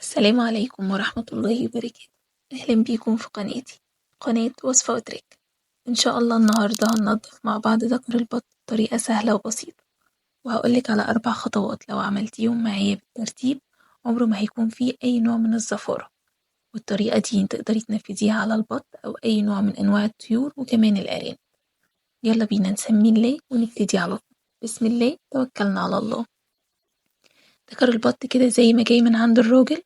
السلام عليكم ورحمة الله وبركاته. أهلا بيكم في قناتي، قناة وصفة وتريك. إن شاء الله النهاردة هننضف مع بعض ذكر البط بطريقة سهلة وبسيطة، وهقولك على 4 خطوات لو عملتيهم معايا بالترتيب عمره ما هيكون فيه أي نوع من الزفارة. والطريقة دي تقدري تنفذيها على البط أو أي نوع من أنواع الطيور وكمان الأرانب. يلا بينا نسمي الله ونبتدي على طول. بسم الله توكلنا على الله. ذكر البط كده زي ما جاي من عند الراجل،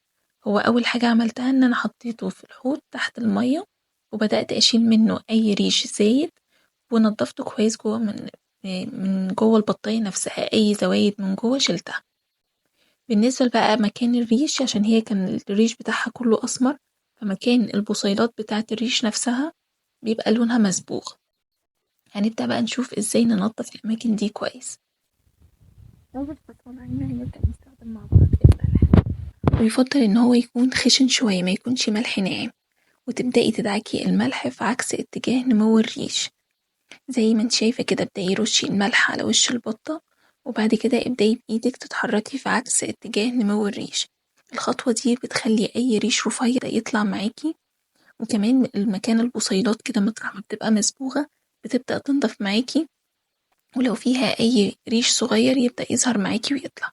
هو أول حاجة عملتها إن أنا حطيته في الحوض تحت المية، وبدأت أشيل منه أي ريش زايد، ونضفته كويس جوه من جوه البطاية نفسها، أي زوايد من جوه شلتها. بالنسبة بقى مكان الريش، عشان هي كان الريش بتاعها كله أسمر، فمكان البصيلات بتاعة الريش نفسها بيبقى لونها مصبوغ. هنبدأ بقى نشوف ازاي ننظف الأماكن دي كويس. أول خطوة معانا هنبدأ نستخدم مع بعض الملح، ويفضل إن هو يكون خشن شوية، ما يكونش ملح ناعم، وتبدأي تدعكي الملح في عكس اتجاه نمو الريش زي ما انت شايفة كده. ابدأي رشي الملح على وش البطة، وبعد كده ابدأي بإيدك تتحركي في عكس اتجاه نمو الريش. الخطوة دي بتخلي أي ريش رفيع يطلع معاكي، وكمان المكان البصيلات كده مطرح ما بتبقى مصبوغة بتبدأ تنضف معاكي، ولو فيها أي ريش صغير يبدأ يظهر معاكي ويطلع.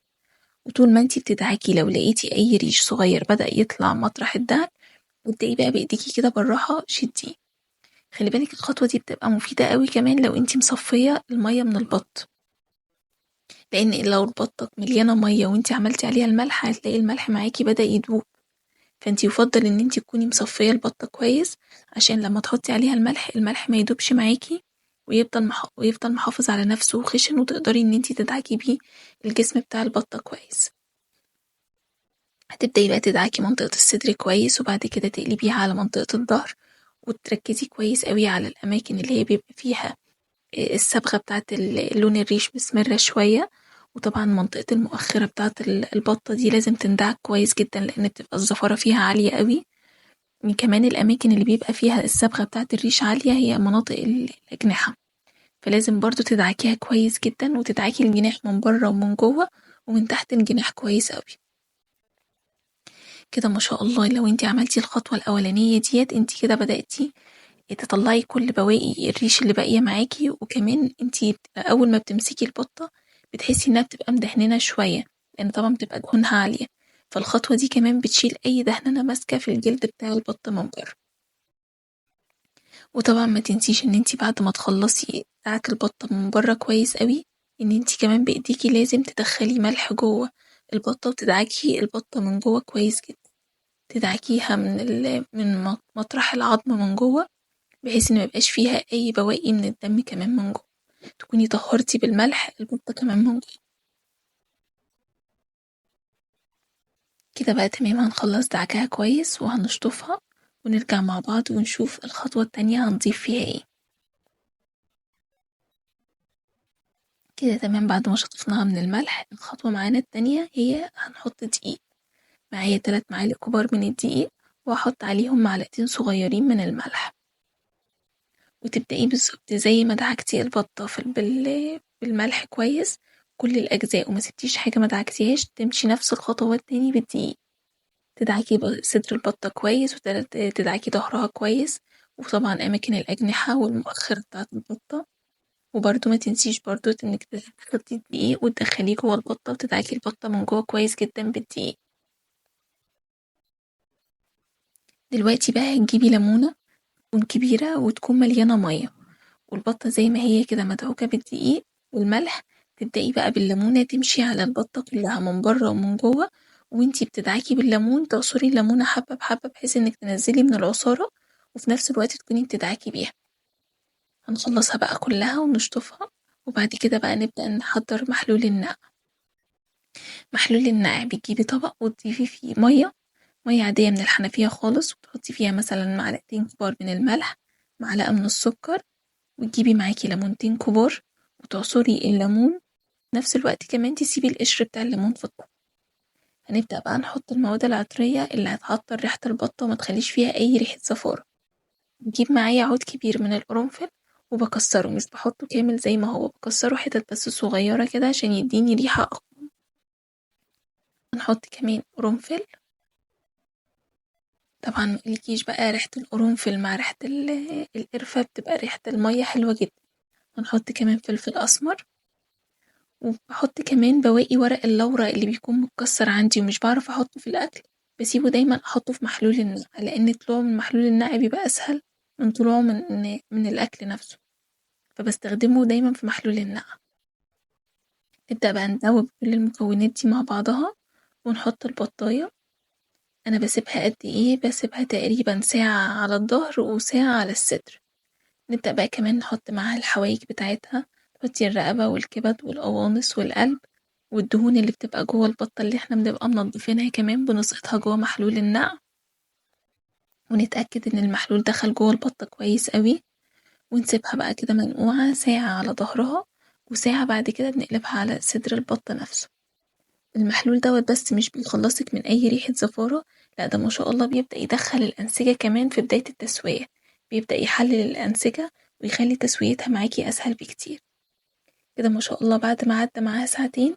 وطول ما انتي بتدعكي لو لقيتي أي ريش صغير بدأ يطلع مطرح الدعك، ابدأي بقى بإيديكي كده بالراحة شديه. خلي بالك الخطوة دي بتبقى مفيدة قوي كمان لو انتي مصفية المية من البط، لأن لو البطة مليانة مية وانتي عملتي عليها الملح هتلاقي الملح معاكي بدأ يدوب. فانتي يفضل ان انتي تكوني مصفية البطة كويس، عشان لما تحطي عليها الملح، الملح ما يدوبش معاكي ويفضل محافظ على نفسه وخشن، وتقدري ان انتي تدعكي بيه الجسم بتاع البطة كويس. هتبدأي بقى تدعكي منطقة الصدر كويس، وبعد كده تقلبيها على منطقة الظهر، وتركزي كويس قوي على الأماكن اللي هي بيبقى فيها الصبغة بتاعت لون الريش مسمرة شوية. وطبعا منطقة المؤخرة بتاعت البطة دي لازم تندعك كويس جدا، لأن بتبقى الزفارة فيها عالية قوي. كمان الأماكن اللي بيبقى فيها الصبغة بتاعت الريش عالية هي مناطق الأجنحة، فلازم برضو تدعكيها كويس جدا، وتدعكي الجناح من بره ومن جوه ومن تحت الجناح كويس قوي كده. ما شاء الله لو انتي عملتي الخطوة الأولانية ديت انتي كده بدأتي تطلعي كل بواقي الريش اللي باقية معاكي. وكمان انتي أول ما بتمسكي البطة بتحسي انها بتبقى مدهننة شوية، لأن طبعا بتبقى دهونها عالية، فالخطوة دي كمان بتشيل أي دهننة ماسكة في الجلد بتاع البطة من بره. وطبعا ما تنسيش ان انتي بعد ما تخلصي دعك البطة من بره كويس قوي، ان انتي كمان بايديكي لازم تدخلي ملح جوه البطة، وتدعكي البطة من جوه كويس جدا، تدعكيها من مطرح العظم من جوه، بحيث ان ميبقاش فيها اي بواقي من الدم كمان من جوه، تكوني طهرتي بالملح البطة كمان من جوه كده بقى. تمام، هنخلص دعكها كويس وهنشطفها ونرجع مع بعض ونشوف الخطوة التانية هنضيف فيها ايه. كده تمام، بعد ما شطفناها من الملح الخطوة معانا التانية هي هنحط دقيق. معايا 3 معالق كبار من الدقيق، وهحط عليهم معلقتين صغيرين من الملح. وتبدأي بالظبط زي ما دعكتي البطة بالملح كويس كل الأجزاء، وما سبتيش حاجة ما دعكتيهاش، تمشي نفس الخطوات تاني بالدقيق. تدعكي صدر البطة كويس، وتدعكي ظهرها كويس، وطبعا أماكن الأجنحة والمؤخرة بتاعة البطة. وبرده ما تنسيش برده إنك تاخدي الدقيق وتدخليه جوه البطة، وتدعكي البطة من جوه كويس جدا بالدقيق. دلوقتي بقى هتجيبي ليمونة تكون كبيرة وتكون مليانة مية، والبطة زي ما هي كده مدعوكة بالدقيق والملح، تبدأي بقى بالليمونة تمشي على البطة كلها من بره ومن جوه، وانتي بتدعكي بالليمون تعصري الليمونة حبة بحبة بحيث انك تنزلي من العصارة، وفي نفس الوقت تكوني بتدعكي بيها. هنخلصها بقى كلها ونشطفها، وبعد كده بقى نبدأ نحضر محلول النقع. محلول النقع بتجيبي طبق وتضيفي فيه مية، مية عادية من الحنفية خالص، وتحطي فيها مثلا معلقتين كبار من الملح، معلقة من السكر، وتجيبي معاكي ليمونتين كبار وتعصري الليمون. في نفس الوقت كمان تسيبي القشر بتاع الليمون في الطبق. هنبدأ بقى نحط المواد العطرية اللي هتعطر ريحة البطة وما تخليش فيها أي ريحة زفارة. بجيب معايا عود كبير من القرنفل وبكسره، مش بحطه كامل زي ما هو، بكسره حتت بس صغيرة كده عشان يديني ريحة أقوى. هنحط كمان قرنفل، طبعا مقولكيش بقى ريحة القرنفل مع ريحة القرفة بتبقى ريحة المية حلوة جدا. هنحط كمان فلفل أسمر، وبحط كمان بواقي ورق اللورة اللي بيكون متكسر عندي ومش بعرف أحطه في الأكل، بسيبه دايما أحطه في محلول النقع، لأن طلوعه من محلول النقع بيبقى أسهل من طلوعه من الأكل نفسه، فبستخدمه دايما في محلول النقع. نبدأ بقى ندوب كل المكونات دي مع بعضها ونحط البطاية. أنا بسيبها قد إيه؟ بسيبها تقريبا ساعة على الظهر وساعة على الصدر. نبدأ بقى كمان نحط معاها الحوايج بتاعتها، تحطي الرقبة والكبد والقوانص والقلب والدهون اللي بتبقى جوه البطة اللي احنا بنبقى منضفينها كمان بنسقطها جوه محلول النقع، ونتأكد إن المحلول دخل جوه البطة كويس قوي، ونسيبها بقى كده منقوعة ساعة على ظهرها وساعة بعد كده بنقلبها على صدر البطة نفسه. المحلول دوت بس مش بيخلصك من أي ريحة زفارة، لا ده ما شاء الله بيبدأ يدخل الأنسجة كمان في بداية التسوية، بيبدأ يحلل الأنسجة ويخلي تسويتها معاكي أسهل بكتير. كده ما شاء الله بعد ما عدى معاها ساعتين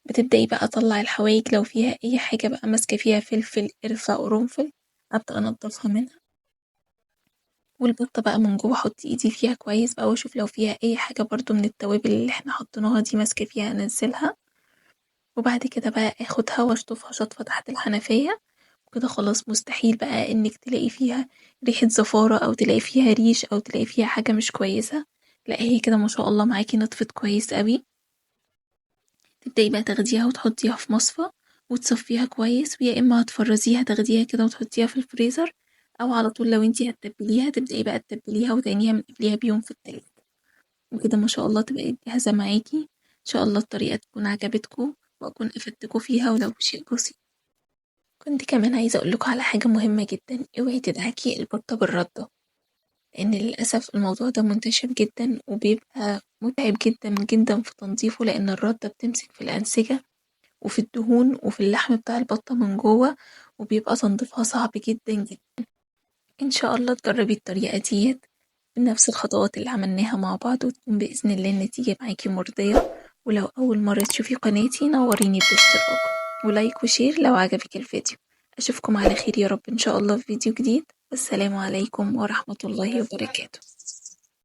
بتبدأي بقى تطلعي الحوايج لو فيها أي حاجة بقى ماسكة فيها فلفل قرفة قرنفل أبدأ أنضفها منها. والبطة بقى من جوه أحط إيدي فيها كويس بقى وأشوف لو فيها أي حاجة برضو من التوابل اللي احنا حطيناها دي ماسكة فيها أنزلها. وبعد كده بقى آخدها وأشطفها شطفة تحت الحنفية وكده خلاص، مستحيل بقى إنك تلاقي فيها ريحة زفارة أو تلاقي فيها ريش أو تلاقي فيها حاجة مش كويسة، لا هي كده ما شاء الله معاكي نطفت كويس قوي. تبدأي بقى تاخديها وتحطيها في مصفى وتصفيها كويس، ويا إما هتفرزيها تاخديها كده وتحطيها في الفريزر، أو على طول لو انتي هتتبليها تبدأي بقى تتبليها وتعينيها من قبليها بيوم في التلاجة. وكده ما شاء الله تبقى جاهزة معاكي. إن شاء الله الطريقة تكون عجبتكم وأكون أفدتكم فيها ولو بشيء بسيط. كنت كمان عايزة أقولكم على حاجة مهمة جدا، اوعي تدعكي البطة بالردة، لأن للأسف الموضوع ده منتشر جدا وبيبقى متعب جدا جدا في تنظيفه، لأن الردة بتمسك في الأنسجة وفي الدهون وفي اللحم بتاع البطة من جوه، وبيبقى تنظيفها صعب جدا جدا. إن شاء الله تجربي الطريقة ديت بنفس الخطوات اللي عملناها مع بعض، وتكون بإذن الله النتيجة معاكي مرضية. ولو أول مرة تشوفي قناتي نوريني بالاشتراك و like و share لو عجبك الفيديو. أشوفكم على خير يا رب إن شاء الله في فيديو جديد، والسلام عليكم ورحمة الله وبركاته.